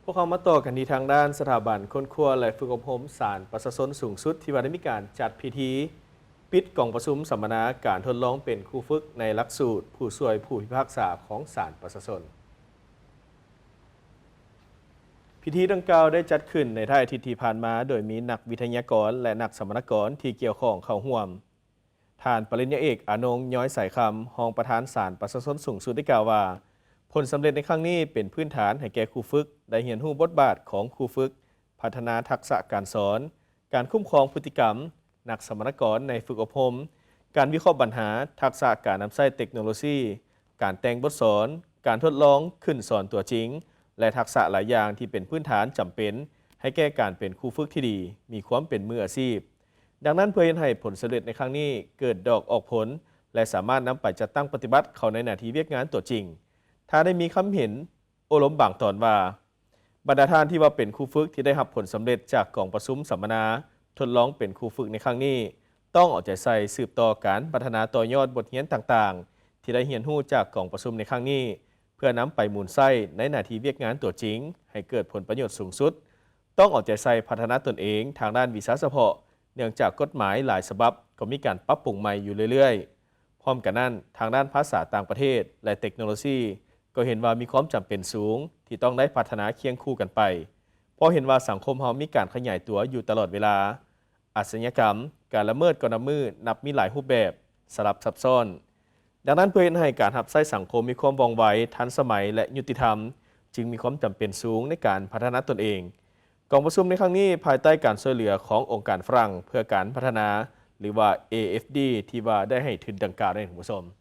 ພວກເຮົາມາຕໍ່ກັນທີ່ທາງດ້ານສະຖາບັນຄົ້ນຄວ້າ ແລະ ຝຶກອົບຮົມສານປະຊາຊົນສູງສຸດ ທີ່ວ່າໄດ້ມີການຈັດພິທີປິດກອງປະຊຸມສຳມະນາການທົດລອງເປັນຄູຝຶກໃນຫຼັກສູດຜູ້ຊ່ວຍຜູ້ພິພາກສາຂອງສານປະຊາຊົນ. ພິທີດັ່ງກ່າວໄດ້ຈັດຂຶ້ນໃນທ້າຍອາທິດທີ່ຜ່ານມາ ໂດຍມີນັກວິທະຍາກອນ ແລະ ນັກສຳມະນາກອນທີ່ກ່ຽວຂ້ອງເຂົ້າຮ່ວມ. ທ່ານປະລິນຍາເອກ ອານົງ ຍ້ອຍສາຍຄຳ ຮອງປະທານສານປະຊາຊົນສູງສຸດ ໄດ້ກ່າວວ່າ ຜົນສຳເລັດໃນຄັ້ງນີ້ເປັນພື້ນຖານໃຫ້ແກ່ຄູຝຶກໄດ້ຮຽນຮູ້ບົດບາດຂອງຄູຝຶກ, ພັດທະນາທັກສະການສອນ, ການຄຸ້ມຄອງພຶດຕິກຳ, ນັກສຳມະນາກອນໃນຝຶກອົບຮົມ, ການວິເຄາະບັນຫາ, ທັກສະການນຳໃຊ້ເຕັກໂນໂລຊີ, ການແຕ່ງບົດສອນ, ການທົດລອງຂຶ້ນສອນຕົວຈິງ ແລະ ທັກສະຫຼາຍຢ່າງທີ່ເປັນພື້ນຖານຈຳເປັນໃຫ້ແກ່ການເປັນຄູຝຶກທີ່ດີ, ມີຄວາມເປັນມືອາຊີບ. ດັ່ງນັ້ນ, ເພື່ອເຮັດໃຫ້ຜົນສຳເລັດໃນຄັ້ງນີ້ເກີດດອກອອກຜົນ ແລະ ສາມາດນຳໄປຈັດຕັ້ງປະຕິບັດເຂົ້າໃນໜ້າທີ່ວຽກງານຕົວຈິງ, ທ່ານໄດ້ມີຄຳເຫັນໂອ້ລົມບາງຕອນວ່າ, ບັນດາທ່ານທີ່ວ່າເປັນຄູຝຶກທີ່ໄດ້ຮັບຜົນສຳເລັດຈາກກອງປະຊຸມສຳມະນາທົດລອງເປັນຄູຝຶກໃນຄັ້ງນີ້ ຕ້ອງເອົາໃຈໃສ່ສືບຕໍ່ການພັດທະນາຕໍ່ຍອດບົດຮຽນຕ່າງໆ ທີ່ໄດ້ຮຽນຮູ້ຈາກກອງປະຊຸມໃນຄັ້ງນີ້ ເພື່ອນຳໄປໝູນໃຊ້ໃນໜ້າທີ່ວຽກງານຕົວຈິງໃຫ້ເກີດຜົນປະໂຫຍດສູງສຸດ. ຕ້ອງເອົາໃຈໃສ່ພັດທະນາຕົນເອງທາງດ້ານວິຊາສະເພາະ, ເນື່ອງຈາກກົດໝາຍຫຼາຍສະບັບກໍມີການປັບປຸງໃໝ່ຢູ່ເລື້ອຍໆ. ພ້ອມກັນນັ້ນ, ທາງດ້ານພາສາຕ່າງປະເທດ ແລະ ເຕັກໂນໂລຊີ ກໍເຫັນວ່າມີຄວາມຈຳເປັນສູງທີ່ຕ້ອງໄດ້ພັດທະນາຄຽງຄູ່ກັນໄປ, ເພາະເຫັນວ່າສັງຄົມເຮົາມີການຂະຫຍາຍຕົວຢູ່ຕະຫຼອດເວລາ. ອາຊະຍາກຳ, ການລະເມີດກໍນັບມື້ນັບມີຫຼາຍຮູບແບບ, ສະຫຼັບຊັບຊ້ອນ. ດັ່ງນັ້ນ, ເພື່ອເຮັດໃຫ້ການຮັບໃຊ້ສັງຄົມມີຄວາມວ່ອງໄວ, ທັນສະໄໝ ແລະ ຍຸຕິທຳ, ຈຶ່ງມີຄວາມຈຳເປັນສູງໃນການພັດທະນາຕົນເອງ. ກອງປະຊຸມໃນຄັ້ງນີ້ ພາຍໃຕ້ການຊ່ວຍເຫຼືອຂອງອົງການຝຣັ່ງເພື່ອການພັດທະນາ ຫຼືວ່າ ເອ ເອັຟ ດີ ທີ່ວ່າໄດ້ໃຫ້ທຶນດັ່ງກ່າວນັ້ນເອງ, ທ່ານຜູ້ຊົມ.